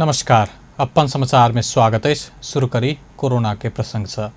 नमस्कार, अपन समाचार में स्वागत है। शुरू करी कोरोना के प्रसंग से।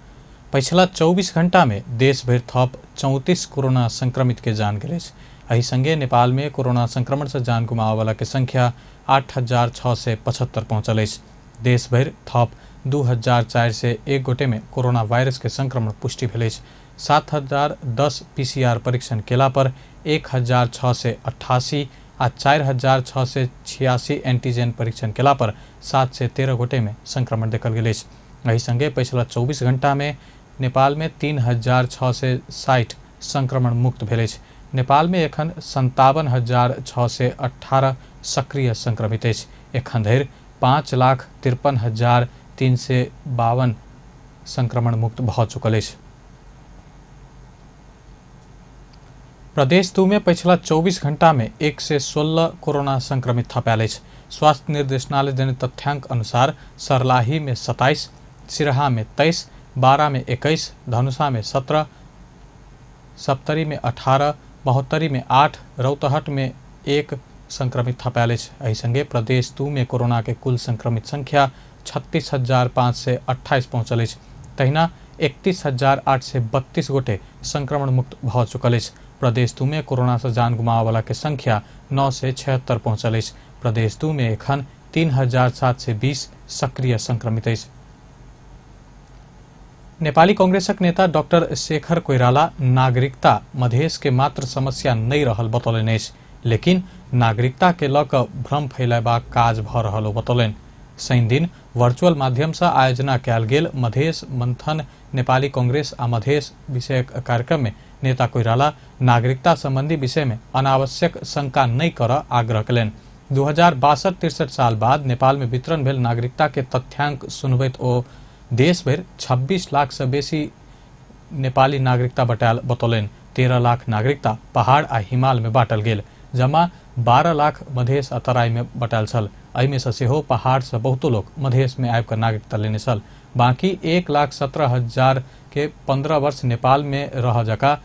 पछिला 24 घंटा में देश भर थप 34 कोरोना संक्रमित के जान गेल अछि। एहि संगे नेपाल में कोरोना संक्रमण से जान गुमावे वाला के संख्या 8,675 पहुंचल अछि। देश भर थप 2,401 गोटे में कोरोना वायरस के संक्रमण पुष्टि भेल अछि। 7,010 पीसीआर परीक्षण केला पर 1,688 आ 4,686 एंटीजन परीक्षण केला पर 713 गोटे में संक्रमण देखल गेल अछि। एहि संगे पछिला 24 घंटा में नेपाल में 3,660 संक्रमण मुक्त भेल अछि। नेपाल में एखन 57,618 सक्रिय संक्रमित अछि। एखन धरि 5,53,352 संक्रमण मुक्त भऽ चुकल अछि। प्रदेश 2 में पछिला 24 घंटा में 116 कोरोना संक्रमित थपायल अछि। स्वास्थ्य निर्देशनालय देने तथ्यांक अनुसार सर्लाही में 27, सिरहा में 23, बारा में 21, धनुषा में 17, सप्तरी में 18, महोत्तरी में 8, रौतहट में 1 संक्रमित थपायल अछि। एहि संगे प्रदेश 2 में कोरोना के कुल संक्रमित संख्या 36,528 पहुंचल अछि। तहिना 31,832 गोटे संक्रमण मुक्त भऽ चुकल अछि। प्रदेश 2 में कोरोना से जान गुमावे वाला के संख्या 976 पहुंचल अछि। प्रदेश 2 में एखन 3,720 सक्रिय संक्रमित अछि। नेपाली कांग्रेसक नेता डॉक्टर शेखर कोइराला नागरिकता मधेश के मात्र समस्या नहीं रहल बतौलनि अछि, लेकिन नागरिकता के लऽ कऽ भ्रम फैलेबाक काज भऽ रहल बतौलनि। शनि दिन वर्चुअल माध्यम से आयोजना कयल गेल मधेश मंथन नेपाली कांग्रेस आ मधेश विषयक कार्यक्रम में नेता कोइराला नागरिकता संबंधी विषय में अनावश्यक शंका नहीं करऽ आग्रह कयलनि। 2062-63 साल बाद नेपाल में वितरण भेल नागरिकता के तथ्यांक सुनबैत ओ देश भरि 26 लाख से बेसी नेपाली नागरिकता बटायल बतौलनि। 13 लाख नागरिकता पहाड़ आ हिमाल में बांटल गेल, जमा 12 लाख मधेश आ तराई में बटायल छल। एहिमे से सेहो पहाड़ से बहुतो लोग मधेश में आबि कऽ नागरिकता लेने छल। बाकी 1,17,000 के 15 वर्ष नेपाल में रह जका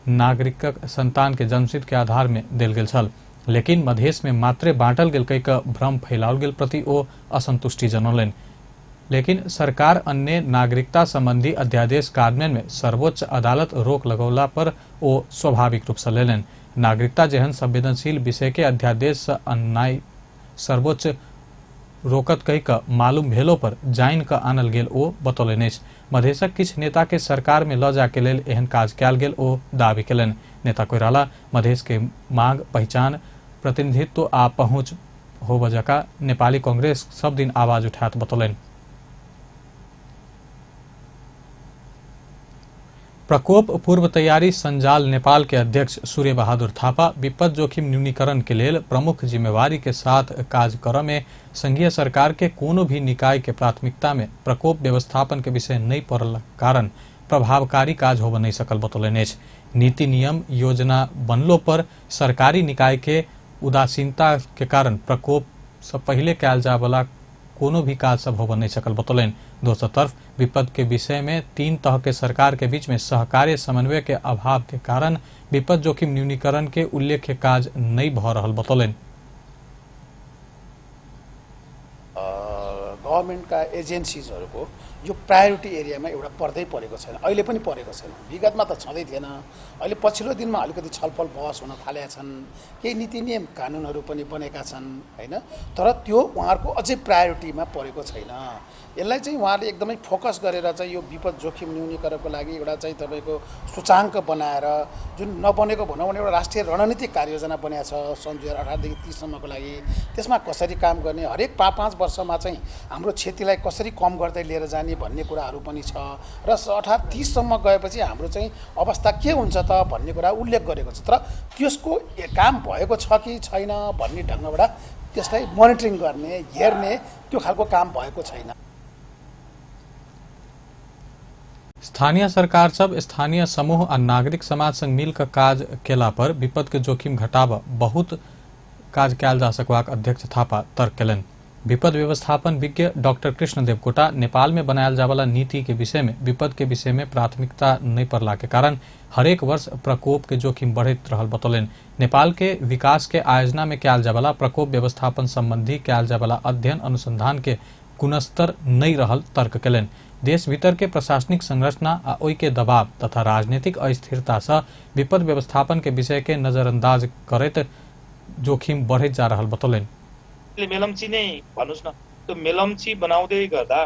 नागरिकक संतान के जन्मसिद्ध के आधार में देल गेल छल, लेकिन मधेश में मात्रे बांटल गेल कहि कऽ भ्रम फैलाओल गेल प्रति ओ असंतुष्टि जनौलनि। लेकिन सरकार अन्य नागरिकता संबंधी अध्यादेश कार्यान्वयन में सर्वोच्च अदालत रोक लगौला पर ओ स्वाभाविक रूप से लेलनि। नागरिकता जेहन संवेदनशील विषय के अध्यादेश से अन्याय सर्वोच्च रोकत कहि कऽ मालूम भेलो पर जानि कऽ आनल गेल ओ बतौलनि अछि। मधेशक किछु नेता के सरकार में लऽ जाय के लेल एहन काज कयल गेल ओ दावी कयलनि। नेता कोइराला मधेश के मांग, पहचान, प्रतिनिधित्व आ पहुंच होबय जका नेपाली कांग्रेस सब दिन आवाज उठायत बतौलनि। प्रकोप पूर्व तैयारी संजाल नेपाल के अध्यक्ष सूर्य बहादुर थापा विपद जोखिम न्यूनीकरण के लेल प्रमुख जिम्मेवारी के साथ काज करऽ में संघीय सरकार के कोनो भी निकाय के प्राथमिकता में प्रकोप व्यवस्थापन के विषय नहीं पड़ल कारण प्रभावकारी काज होबय नहीं सकल बतौलनि अछि। नीति नियम योजना बनलो पर सरकारी निकाय के उदासीनता के कारण प्रकोप से पहले कयल जाय वाला कोनो भी काज सब होबय नहीं सकल बतौलनि। दोसर तरफ विपद के विषय में 3 तह के सरकार के बीच में सहकार्य समन्वय के अभाव के कारण विपद जोखिम न्यूनीकरण के उल्लेख्य काज नहीं भऽ रहल बतौलनि। गभर्मेन्टका एजेन्सिजहरूको यो प्रायोरिटी एरियामा एउटा पर्दै परेको छैन, अहिले पनि परेको छैन। विगतमा त छँदै थिएन, अहिले पछिल्लो दिनमा अलिकति छलफल बहस हुन थालेका छन्, केही नीति नियम कानुनहरू पनि बनेका छन् हैन, तर त्यो उहाँहरूको अझै प्रायोरिटीमा परेको छैन। यसलाई चाहिँ उहाँले एकदमै फोकस गरेर चाहिँ यो विपद जोखिम न्यूनीकरणको लागि एउटा चाहिँ तपाईँको सूचाङ्क बनाएर जुन नबनेको भनौँ भने एउटा राष्ट्रिय रणनीतिक कार्ययोजना बनाएको छ सन् 2018 देखि 30 सम्मको लागि, त्यसमा कसरी काम गर्ने, हरेक 5-5 वर्षमा चाहिँ हाम्रो क्षतिलाई कसरी कम गर्दै लिएर जाने भन्ने कुराहरू पनि छ र 18-30 सम्म गएपछि हाम्रो चाहिँ अवस्था के हुन्छ त भन्ने कुरा उल्लेख गरेको छ। तर त्यसको काम भएको छ कि छैन भन्ने ढङ्गबाट त्यसलाई मोनिटरिङ गर्ने, हेर्ने त्यो खालको काम भएको छैन। स्थानीय सरकार सब स्थानीय समूह आ नागरिक समाज संग मिलकर काज केला पर विपद के जोखिम घटाब बहुत काज कयल जा सकबाक अध्यक्ष थापा तर्क केलनि। विपद व्यवस्थापन विज्ञ डॉक्टर कृष्ण देवकोटा नेपाल में बनायल जावाला नीति के विषय में विपद के विषय में प्राथमिकता नहीं पड़ला के कारण हरेक वर्ष प्रकोप के जोखिम बढ़ैत रहल बतौलनि। नेपाल के विकास के आयोजना में कयल जावाला प्रकोप व्यवस्थापन संबंधी कयल जावाला अध्ययन अनुसंधान के गुणस्तर नहीं रहल तर्क कयलनि। देश भीतर के प्रशासनिक संरचना आ ओहि के दबाव तथा राजनीतिक अस्थिरता से विपद व्यवस्थापन के विषय के नजरअंदाज करैत जोखिम बढ़ैत जा रहल बतौलनि। मेलम्ची नै भन्नुस् न, त्यो मेलम्ची बनाउँदै गर्दा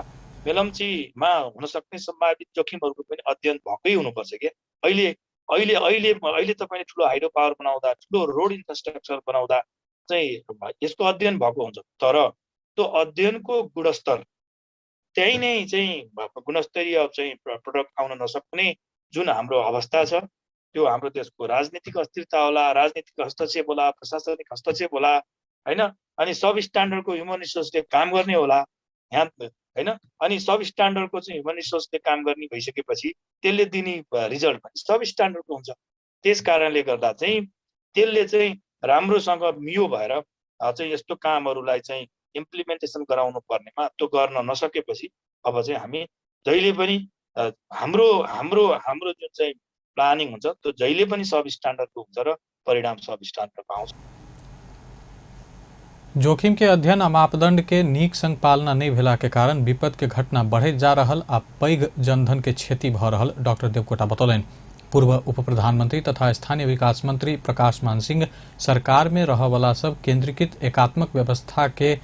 मेलम्चीमा हुन सक्ने सम्भावित जोखिमहरूको पनि अध्ययन भएकै हुनुपर्छ के। अहिले अहिले अहिले अहिले तपाईँले ठुलो हाइड्रो पावर बनाउँदा, ठुलो रोड इन्फ्रास्ट्रक्चर बनाउँदा चाहिँ यसको अध्ययन भएको हुन्छ, तर त्यो अध्ययनको गुणस्तर त्यही नै चाहिँ गुणस्तरीय चाहिँ प्रडक्ट आउन नसक्ने जुन हाम्रो अवस्था छ, त्यो हाम्रो देशको राजनीतिक अस्थिरता होला, राजनीतिक हस्तक्षेप होला, प्रशासनिक हस्तक्षेप होला, हैन? अनि सब स्ट्यान्डर्डको ह्युमन रिसोर्सले काम गर्ने होला यहाँ, हैन? अनि सब स्ट्यान्डर्डको चाहिँ ह्युमन रिसोर्सले काम गर्ने भइसकेपछि त्यसले दिने रिजल्ट पनि सब स्ट्यान्डर्डको हुन्छ। त्यस कारणले गर्दा चाहिँ त्यसले चाहिँ राम्रोसँग मियो भएर चाहिँ यस्तो कामहरूलाई चाहिँ इम्प्लिमेन्टेसन गराउनु पर्नेमा त्यो गर्न नसकेपछि अब चाहिँ हामी जहिले पनि हाम्रो हाम्रो हाम्रो जुन चाहिँ प्लानिङ हुन्छ त्यो जहिले पनि सब स्ट्यान्डर्डको हुन्छ र परिणाम सब स्ट्यान्डर्डको आउँछ। जोखिम के अध्ययन आ मापदंड के नीक संग पालना नहीं भेला के कारण विपद के घटना बढ़ैत जा रहल आ पैघ जनधन के क्षति भ रहल डॉक्टर देवकोटा बतौलनि। पूर्व उप प्रधानमंत्री तथा स्थानीय विकास मंत्री प्रकाश मान सिंह सरकार में रहवाला सब केंद्रीकृत एकात्मक व्यवस्था के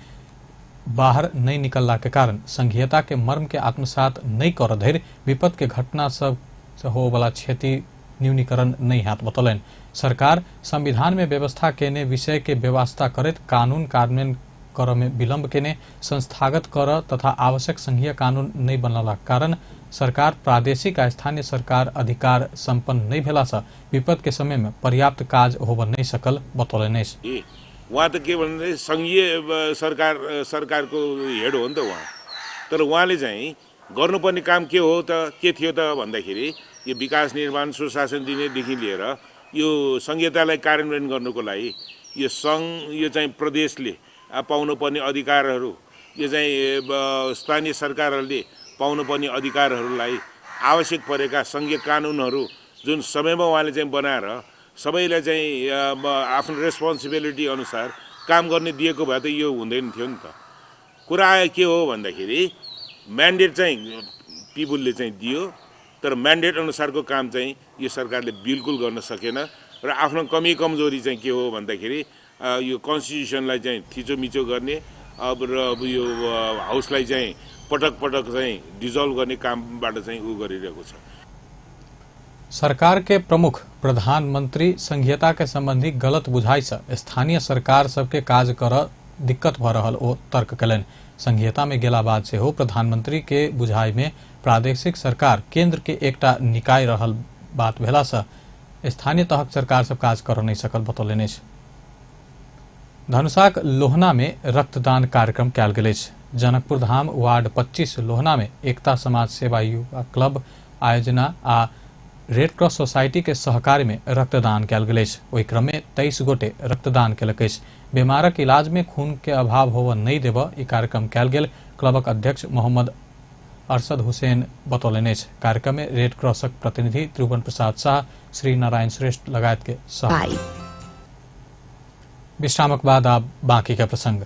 बाहर नहीं निकलला के कारण संघीयता के मर्म के आत्मसात नहीं कर धरि विपद के घटना सब होवाला क्षति न्यूनीकरण नहीं हैत बतौलनि। सरकार संविधान में व्यवस्था केने विषय के व्यवस्था करैत कानून कार्यान्वयन कर में विलंब केने संस्थागत कर तथा आवश्यक संघीय कानून नहीं बनला कारण सरकार प्रादेशिक आ स्थानीय सरकार अधिकार संपन्न नहीं भेला से विपद के समय में पर्याप्त काज होब नहीं सकल बतौलनि। उहाँ त के भन्नु संघीय सरकार सरकारको हेड हो नि त उहाँ, तर उहाँले चाहिँ गर्नुपर्ने काम के हो त, के थियो त भन्दाखेरि यो विकास निर्माण सुशासन दिनेदेखि लिएर यो संघीयतालाई कार्यान्वयन गर्नुको लागि यो सङ्घ यो चाहिँ प्रदेशले पाउनुपर्ने अधिकारहरू, यो चाहिँ स्थानीय सरकारहरूले पाउनुपर्ने अधिकारहरूलाई आवश्यक परेका सङ्घीय कानुनहरू जुन समयमा उहाँले चाहिँ बनाएर सबैलाई चाहिँ आफ्नो रेस्पोन्सिबिलिटी अनुसार काम गर्ने दिएको भए त यो हुँदैन थियो नि त। कुरा आयो के हो भन्दाखेरि म्यान्डेट चाहिँ पिपुलले चाहिँ दियो, तर म्यान्डेट अनुसारको काम चाहिँ यो सरकारले बिल्कुल गर्न सकेन र आफ्नो कमी कमजोरी चाहिँ के हो भन्दाखेरि यो कन्स्टिट्युसनलाई चाहिँ थिचोमिचो गर्ने अब र अब यो हाउसलाई चाहिँ पटक पटक चाहिँ डिजल्भ गर्ने कामबाट चाहिँ उ गरिरहेको छ। सरकार के प्रमुख प्रधानमंत्री संघीयता के संबंधी गलत बुझाई से स्थानीय सरकार सबके काज कर दिक्कत भ रहल ओ तर्क कयलनि। संघीयता में गेला बाद से हो प्रधानमंत्री के बुझाई में प्रादेशिक सरकार केंद्र के एकटा निकाय रहल बात भेला से स्थानीय तहक सरकार सब काज कर नहीं सकल बतौलनि अछि। धनुषाक लोहना में रक्तदान कार्यक्रम कयल गेल अछि। जनकपुर धाम वार्ड 25 लोहना में एकता समाज सेवा युवा क्लब आयोजना आ रेड क्रॉस सोसाइटी के सहकार्य में रक्तदान कयल गेल अछि। ओहि क्रम में 23 गोटे रक्तदान केलक अछि। बीमारक इलाज में खून के अभाव होबय नहीं देबय ई कार्यक्रम कयल गेल क्लबक अध्यक्ष मोहम्मद अरशद हुसैन बतौलनि अछि। कार्यक्रम में रेड क्रॉसक प्रतिनिधि त्रिभुवन प्रसाद शाह, श्री नारायण श्रेष्ठ लगायत के सहभागी। विश्रामक बाद आप बाकी के प्रसंग।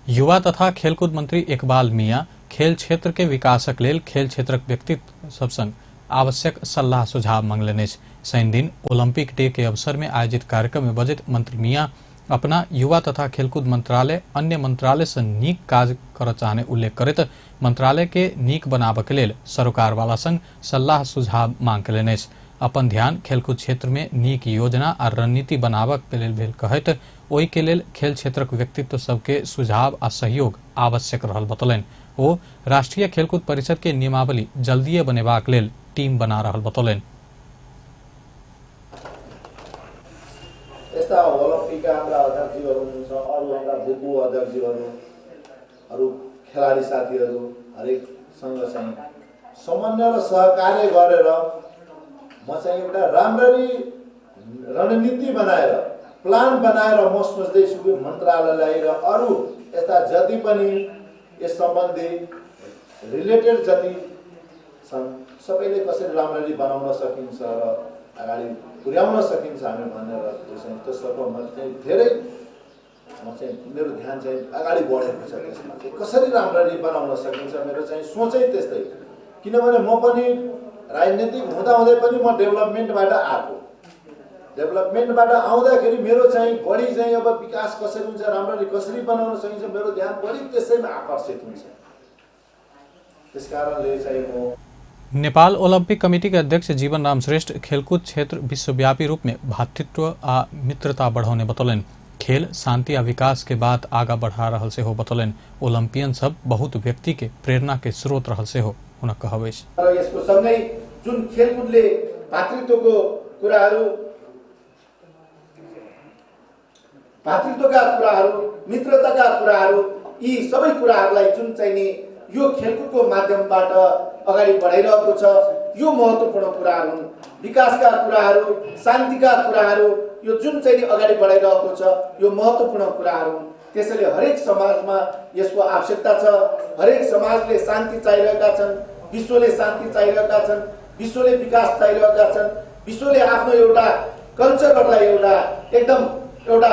युवा तथा खेलकूद मंत्री इकबाल मियां खेल क्षेत्र के विकासक लेल खेल क्षेत्रक व्यक्तित्व सब संग आवश्यक सल्लाह सुझाव मंगलनि अछि। शनि दिन ओलंपिक डे के अवसर में आयोजित कार्यक्रम में बजैत मंत्री मियां अपना युवा तथा खेलकूद मंत्रालय अन्य मंत्रालय से नीक काज कर चाहने उल्लेख करैत मंत्रालय के नीक बनाबय के लेल सरोकारवाला संग सल्लाह सुझाव मांग कयलनि अछि। अपन ध्यान खेलकूद क्षेत्र में नीक योजना आ रणनीति बनाबय के लेल भेल कहैत ओहि के लेल खेल क्षेत्रक व्यक्तित्व सबके सुझाव आ सहयोग आवश्यक रहल बतौलनि। ओ राष्ट्रीय खेलकूद परिषद के नियमावली जल्दिए बनेबाक लेल टीम बना रहल बतौलनि। यस्ता ओलम्पिकका हाम्रा अध्यक्षज्यूहरू हुनुहुन्छ, अरू हाम्रा भूकु अध्यक्षज्यूहरू, अरू खेलाडी साथीहरू हरेकसँग चाहिँ समन्वय र सहकार्य गरेर म चाहिँ एउटा राम्ररी रणनीति बनाएर प्लान बनाएर म सोच्दैछु कि मन्त्रालयलाई र अरू यस्ता जति पनि यस सम्बन्धी रिलेटेड जति छन् सबैले कसरी राम्ररी बनाउन सकिन्छ र अगाडि पुर्याउन सकिन्छ हामी भनेर त्यसर्थ म चाहिँ धेरै म चाहिँ मेरो ध्यान चाहिँ अगाडि बढेको छ। त्यसमा चाहिँ कसरी राम्ररी बनाउन सकिन्छ मेरो चाहिँ सोचै त्यस्तै, किनभने म पनि राजनीतिक हुँदाहुँदै पनि म डेभलपमेन्टबाट आएको, डेभलपमेन्टबाट आउँदाखेरि मेरो चाहिँ बढी चाहिँ अब विकास कसरी हुन्छ, राम्ररी कसरी बनाउन सकिन्छ, मेरो ध्यान बढी त्यसैमा आकर्षित हुन्छ। त्यसकारणले चाहिँ म नेपाल ओलंपिक कमेटी के अध्यक्ष जीवन राम श्रेष्ठ खेलकूद क्षेत्र विश्वव्यापी रूप में भातृत्व आ मित्रता बढ़ौने बतौलनि। खेल शांति आ विकास के बात आगा बढ़ा रहल से हो बतौलनि। ओलंपियन सब बहुत व्यक्ति के प्रेरणा के स्रोत रहल से हो हुनक कहब अछि। र यसको सँगै जुन खेलकुदले भातृत्वको कुराहरू, भातृत्वका कुराहरू, मित्रताका कुराहरू, यी सबै कुराहरूलाई जुन चाहिँ नि यो खेलकुदको माध्यमबाट अगाडि बढाइरहेको छ, यो महत्त्वपूर्ण कुराहरू हुन्। विकासका कुराहरू, शान्तिका कुराहरू यो जुन चाहिँ नि अगाडि बढाइरहेको छ यो महत्त्वपूर्ण कुराहरू हुन्। त्यसैले हरेक समाजमा यसको आवश्यकता छ। हरेक समाजले शान्ति चाहिरहेका छन्, विश्वले शान्ति चाहिरहेका छन्, विश्वले विकास चाहिरहेका छन्, विश्वले आफ्नो एउटा कल्चरहरूलाई एउटा एकदम एउटा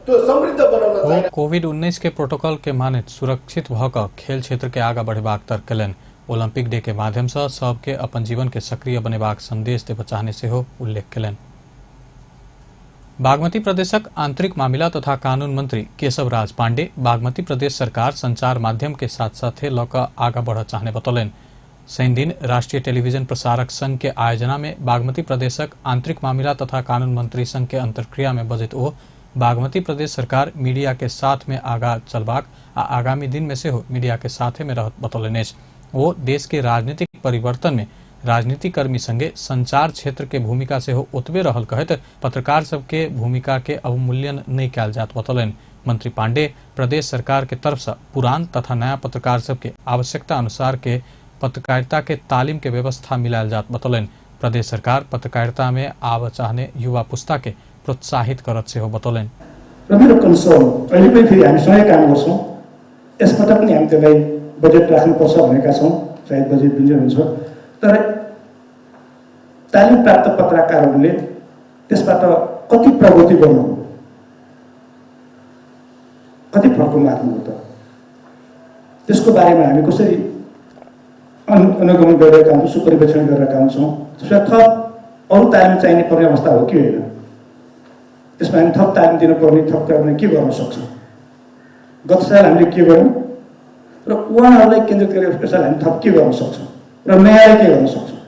त्यो समृद्ध बनाउन चाहिरहेको। कोविड-19 के प्रोटोकॉल के मानित सुरक्षित भऽ खेल क्षेत्र के आगा बढ़ेबाक तर्क कयलनि। ओलंपिक डे के माध्यम से सबके अपन जीवन के सक्रिय बनेबाक संदेश देबऽ चाहने सेहो उल्लेख कयलनि। बागमती प्रदेशक आंतरिक मामिला तथा कानून मंत्री केशव राज पांडे बागमती प्रदेश सरकार संचार माध्यम के साथ साथे लऽ कऽ आगा बढ़ऽ चाहने बतौलनि। शनि दिन राष्ट्रीय टेलीविजन प्रसारक संघ के आयोजना में बागमती प्रदेशक आंतरिक मामिला तथा कानून मंत्री संघ के अंतर्क्रिया में बजैत ओ बागमती प्रदेश सरकार मीडिया के साथ में आगा चलबाक आ आगामी दिन में सेहो मीडिया के साथे में रहत बतौलनि अछि। ओ देश के राजनीतिक परिवर्तन में राजनीतिक कर्मी संगे संचार क्षेत्र के भूमिका सेहो ओतबे रहल कहैत पत्रकार सबके भूमिका के अवमूल्यन नहीं कयल जात बतौलनि। मंत्री पांडे प्रदेश सरकार के तरफ से पुरान तथा नया पत्रकार सबके आवश्यकता अनुसार के पत्रकारिता के तालीम के व्यवस्था मिलायल जात बतौलनि। प्रदेश सरकार पत्रकारिता में आब चाहने युवा पुस्ता के प्रोत्साहित करत सेहो बतौलनि। र मेरो कन्सर्न अहिले पनि फेरि हामी सँगै काम गर्छौँ, यसपटक पनि हामी त्यसलाई बजेट राख्नुपर्छ भनेका छौँ, सायद बजेट पनि हुन्छ। तर तालिम प्राप्त पत्रकारहरूले त्यसबाट कति प्रगति गर्नु, कति फड्को मार्नु त, त्यसको बारेमा हामी कसरी अनुगमन गरिरहेका हुन्छौँ, सुपरिवेक्षण गरिरहेका हुन्छौँ। त्यसमा थप अरू तालिम चाहिने पर्ने अवस्था हो कि होइन, त्यसमा हामी थप तालिम दिनुपर्ने, थप गर्ने के गर्न सक्छौँ? गत साल हामीले के गऱ्यौँ र उहाँहरूलाई केन्द्रित गरेर यस साल हामी थप के गर्न सक्छौँ र नयाँले के गर्न सक्छौँ,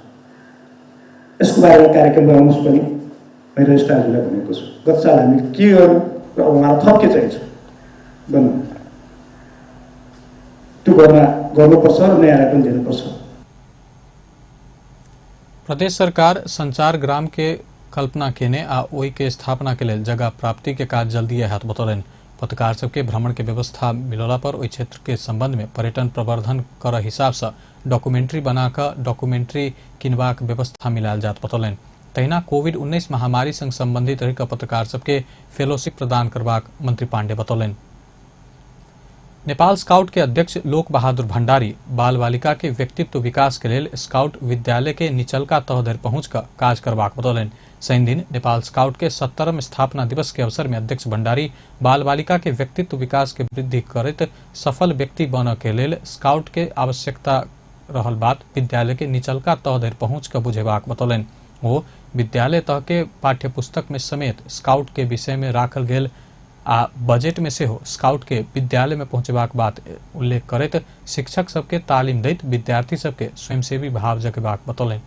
यसको बारेमा कार्यक्रम बनाउनुहोस् पनि मैले रजिस्ट्रारज्यूलाई भनेको छु। गत साल हामीले के गऱ्यौँ र उहाँलाई थप के चाहिन्छ गर्नु, त्यो गर्नुपर्छ र नयाँलाई पनि दिनुपर्छ। प्रदेश सरकार संचार ग्राम के कल्पना केने आ ओहि के स्थापना के लेल जगह प्राप्ति के काज जल्दी हैत बतौलनि। पत्रकार सबके भ्रमण के व्यवस्था मिलला पर ओहि क्षेत्र के संबंध में पर्यटन प्रवर्धन कर हिसाब से डॉक्यूमेंट्री बनाकर डॉक्यूमेंट्री किनबाक व्यवस्था मिलायल जात बतौलनि। तहिना कोविड-19 महामारी संग संबंधित रहि पत्रकार सबके फेलोशिप प्रदान करबाक मंत्री पांडे बतौलनि। नेपाल स्काउट के अध्यक्ष लोक बहादुर भंडारी बाल बालिका के व्यक्तित्व विकास के लेल स्काउट विद्यालय के निचलका तह धरि पहुँच कर काज करबाक बतौलनि। शनि दिन नेपाल स्काउट के 70म स्थापना दिवस के अवसर में अध्यक्ष भंडारी बाल बालिका के व्यक्तित्व विकास के वृद्धि करैत सफल व्यक्ति बनऽ के लेल स्काउट के आवश्यकता रहल बात विद्यालय के निचलका तह धरि पहुँच कर बुझेबाक बतौलनि। ओ विद्यालय तह के पाठ्य पुस्तक में समेत स्काउट के विषय में राखल गेल आ बजट में सेहो स्काउट के विद्यालय में पहुँचेबाक बात उल्लेख करैत शिक्षक सबके तालीम दैत विद्यार्थी सबके स्वयंसेवी भाव जगेबाक बतौलनि।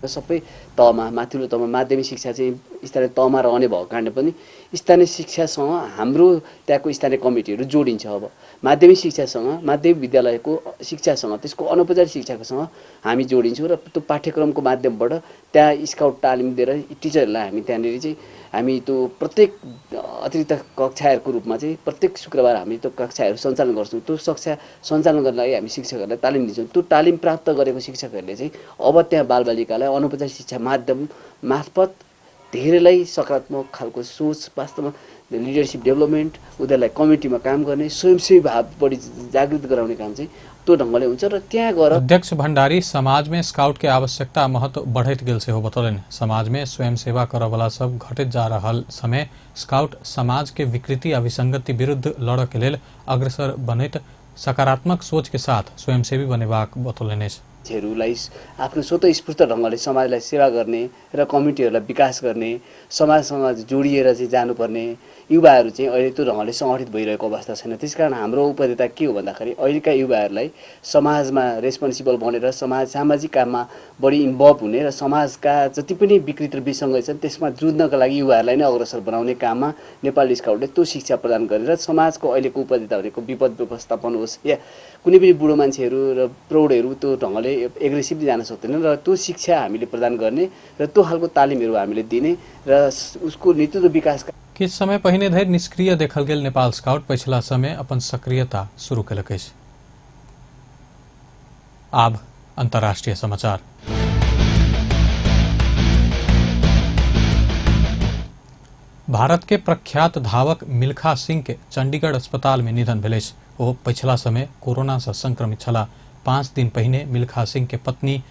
सबै तहमा, माथिल्लो तहमा माध्यमिक शिक्षा चाहिँ स्थानीय तहमा रहने भएको कारणले पनि स्थानीय शिक्षासँग हाम्रो त्यहाँको स्थानीय कमिटीहरू जोडिन्छ। अब माध्यमिक शिक्षासँग, माध्यमिक विद्यालयको शिक्षासँग, त्यसको अनौपचारिक शिक्षाकोसँग हामी जोडिन्छौँ र त्यो पाठ्यक्रमको माध्यमबाट त्यहाँ स्काउट तालिम दिएर टिचरहरूलाई हामी त्यहाँनिर चाहिँ हामी त्यो प्रत्येक अतिरिक्त कक्षाहरूको रूपमा चाहिँ प्रत्येक शुक्रबार हामी त्यो कक्षाहरू सञ्चालन गर्छौँ। त्यो कक्षा सञ्चालन गर्न लागि हामी शिक्षकहरूलाई तालिम दिन्छौँ। त्यो तालिम प्राप्त गरेको शिक्षकहरूले चाहिँ अब त्यहाँ बालबालिकालाई अनौपचारिक शिक्षा माध्यम मार्फत धेरैलाई सकारात्मक खालको सोच, वास्तवमा लिडरसिप डेभलपमेन्ट, उनीहरूलाई कमिटीमा काम गर्ने, स्वयंसेवी भाव बढी जागृत गराउने काम चाहिँ त्यो ढङ्गले हुन्छ र त्यहाँ गएर अध्यक्ष भण्डारी समाज में स्काउट के आवश्यकता महत्व बढ़ैत गेल सेहो बतौलनि। समाज में स्वयं सेवा करऽवला सब घटैत जा रहल समय स्काउट समाज के विकृति आ विसंगति विरुद्ध लड़ऽ के लेल अग्रसर बनैत सकारात्मक सोच के साथ स्वयंसेवी बनेबाक बतौलनि अछि। मान्छेहरूलाई आफ्नो स्वतःस्फूर्त ढङ्गले समाजलाई सेवा गर्ने र कम्युनिटीहरूलाई विकास गर्ने, समाजसँग जोडिएर चाहिँ जानुपर्ने युवाहरू चाहिँ अहिले त्यो ढङ्गले सङ्गठित भइरहेको अवस्था छैन। त्यसकारण हाम्रो उपदेता के हो भन्दाखेरि अहिलेका युवाहरूलाई समाजमा रेस्पोन्सिबल बनेर समाज सामाजिक काममा बढी इन्भल्भ हुने र समाजका जति पनि विकृत र विसङ्गति छन् त्यसमा जुझ्नका लागि युवाहरूलाई नै अग्रसर बनाउने काममा नेपाल स्काउटले त्यो शिक्षा प्रदान गरेर समाजको अहिलेको उपदेता भनेको विपद व्यवस्थापन होस् या कुनै पनि बुढो मान्छेहरू र प्रौढहरू त्यो ढङ्गले एग्रेसिभली जान सक्दैन र त्यो शिक्षा हामीले प्रदान गर्ने र त्यो खालको तालिमहरू हामीले दिने र उसको नेतृत्व विकास। किछु समय पहिने धरि निष्क्रिय देखल गेल नेपाल स्काउट पछिला समय अपन सक्रियता शुरू केलक अछि। आब अंतर्राष्ट्रीय समाचार। भारत के प्रख्यात धावक मिल्खा सिंह के चंडीगढ़ अस्पताल में निधन भेल अछि। ओ पछिला समय कोरोना से संक्रमित छलाह। 5 दिन पहिने मिल्खा सिंह के पत्नी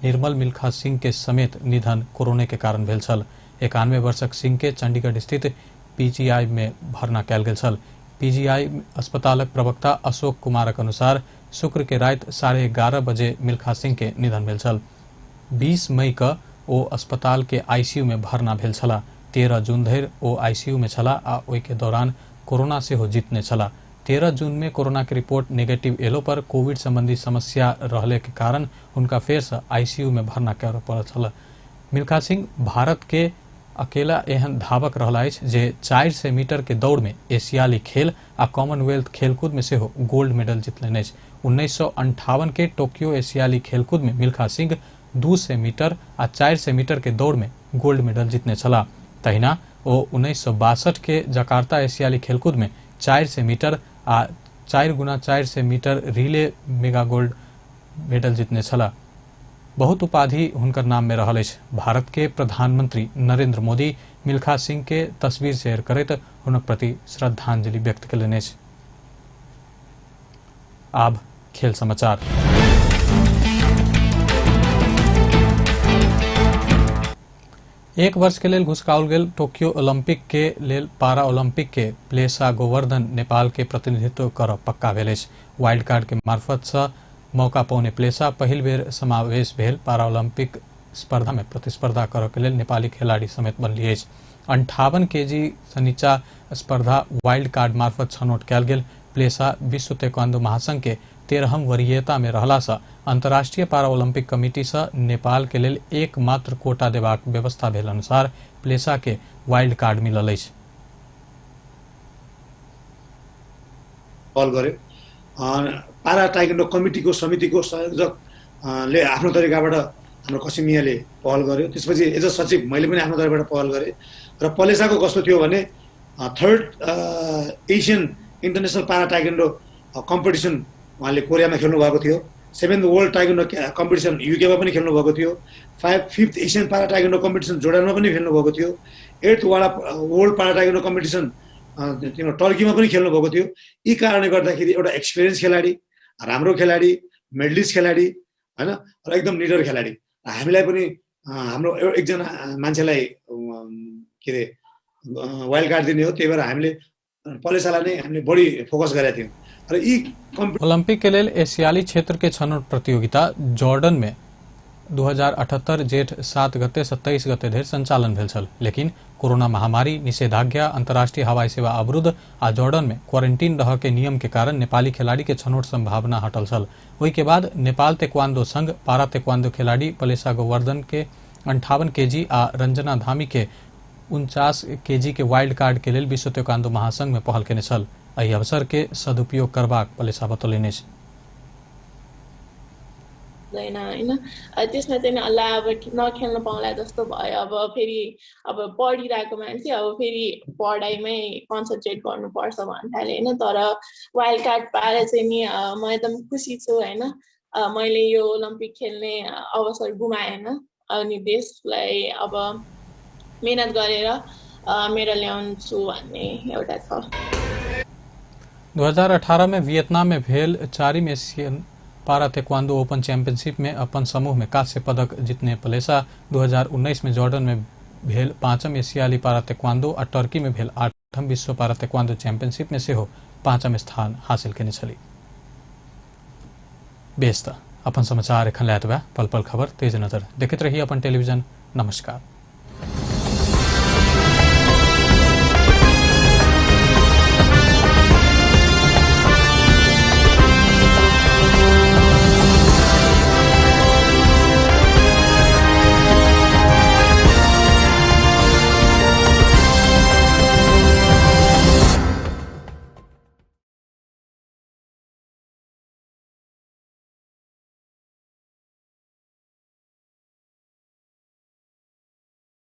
निर्मल मिल्खा सिंह के समेत निधन कोरोना के कारण भेल छल। 91 वर्षक सिंह के चंडीगढ़ स्थित पीजीआई में भर्ना कयल गेल छल। पीजीआई अस्पतालक प्रवक्ता अशोक कुमारक अनुसार शुक्र के राति 11:30 बजे मिल्खा सिंह के निधन भेल छल। 20 मई के ओ अस्पताल के आईसीयू में भर्ना भेल छलाह। 13 जून धरि ओ आईसीयू में छलाह आ ओहि के दौरान कोरोना सेहो जीतने छलाह। 13 जून में कोरोना के रिपोर्ट नेगेटिव एलो पर कोविड संबंधी समस्या रहले के कारण उनका फेर से आईसीयू में भर्ना करऽ पड़ल छल। मिल्खा सिंह भारत के अकेला एहन धावक रहला अछि जे 400 मीटर के दौड़ में एशियाली खेल आ कॉमनवेल्थ खेलकूद में सेहो गोल्ड मेडल जीतलनि अछि। 1958 के टोक्यो एशियाली खेलकूद में मिल्खा सिंह 200 मीटर आ 400 मीटर के दौड़ में गोल्ड मेडल जीतने छलाह। तहिना ओ 1962 के जकार्ता एशियाली खेलकूद में 400 मीटर आ 4 गुना 400 metre relay mega gold medal जीतने छलाह। बहुत उपाधि हुनकर नाम में रहल अछि। भारत के प्रधानमंत्री नरेंद्र मोदी मिल्खा सिंह के तस्वीर शेयर करैत हुनक प्रति श्रद्धांजलि व्यक्त कयलनि अछि। आब खेल समाचार। एक वर्ष के लेल घुसकाओल गेल टोक्यो ओलंपिक के लेल पारा ओलंपिक के प्लेसा गोवर्धन नेपाल के प्रतिनिधित्व करब पक्का भेल अछि। वाइल्ड कार्ड के मार्फत से मौका पौने प्लेसा पहिल बेर समावेश भेल पारा ओलंपिक स्पर्धा में प्रतिस्पर्धा करऽ के लेल नेपाली खिलाड़ी समेत बनली अछि। 58 केजी से नीचा स्पर्धा वाइल्ड कार्ड मार्फत छनौट कयल गेल प्लेसा विश्व ताइक्वांडो महासंघ के 13म वरीयता में रहला से अंतर्राष्ट्रीय पारा ओलंपिक कमिटी से नेपाल के लेल एकमात्र कोटा देबाक व्यवस्था भेल अनुसार प्लेसा के वाइल्ड कार्ड मिलल अछि। कल गर्यो पारा ताइक्वांडो कमिटीको समितिको संयोजकले आफ्नो तरिकाबाट हाम्रो कसिमियाले पहल गर्यो। त्यसपछि एज अ सचिव मैले पनि आफ्नो तर्फबाट पहल गरेँ र पलेसाको कस्तो थियो भने third Asian international para taekwondo competition उहाँले कोरियामा खेल्नु भएको थियो। 7th world taekwondo competition युकेमा पनि खेल्नु भएको थियो। 5th Asian para taekwondo competition जोर्डनमा पनि खेल्नु भएको थियो। 8th world para taekwondo competition टर्कीमा पनि खेल्नु भएको थियो। यी कारणले गर्दाखेरि एउटा एक्सपिरियन्स खेलाडी, राम्रो खेलाडी, मेडलिस्ट खेलाडी हैन र एकदम निडर खेलाडी हामीलाई पनि हाम्रो एकजना मान्छेलाई के अरे वाइल्ड कार्ड दिने हो, त्यही भएर हामीले पलेसालाई नै हामीले बढी फोकस गरेका थियौँ। र यी ओलंपिक के लेल एशियाली क्षेत्र के छनौट प्रतियोगिता जॉर्डन में 2078 जेठ 7 गते 27 गते धरि संचालन भेल छल, लेकिन कोरोना महामारी, निषेधाज्ञा, अंतर्राष्ट्रीय हवाई सेवा अवरुद्ध आ जॉर्डन में क्वारंटीन रह के नियम के कारण नेपाली खिलाड़ी के छनौट संभावना हटल छल। ओहि के बाद नेपाल ताइक्वांडो संघ पारा ताइक्वांडो खिलाड़ी पलेसा गोवर्धन के 58 केजी आ रंजना धामी के 49 केजी के वाइल्ड कार्ड के लेल विश्व ताइक्वांडो महासंघ में पहल केने छल। एहि अवसर के सदुपयोग करबाक पलेसा बतौलनि अछि। हैन त्यसमा चाहिँ अल्ला अब नखेल्न पाउला जस्तो भयो। अब फेरि अब पढिरहेको मान्छे अब फेरि पढाइमै कन्सन्ट्रेट गर्नुपर्छ भन्नाले हैन, तर वाइल्ड कार्ड पाएर चाहिँ नि म एकदम खुसी छु हैन। मैले यो ओलम्पिक खेल्ने अवसर गुमाएन अनि देशलाई अब मेहनत गरेर मेडल ल्याउँछु भन्ने एउटा छ। 2018 में वियतनाम में भेल 4वीं एशियन पारा ताइक्वांडो ओपन चैंपियनशिप में अपन समूह में कांस्य पदक जीतने पलेसा 2019 में जॉर्डन में भेल 5म एशियाली पारा ताइक्वांडो आ टर्की में भेल 8म विश्व पारा ताइक्वांडो चैंपियनशिप में सेहो 5म स्थान हासिल केने छली। बेस त अपन समाचार एखन लए एतबे। पल पल खबर तेज नजर देखैत रही अपन टेलीविजन। नमस्कार।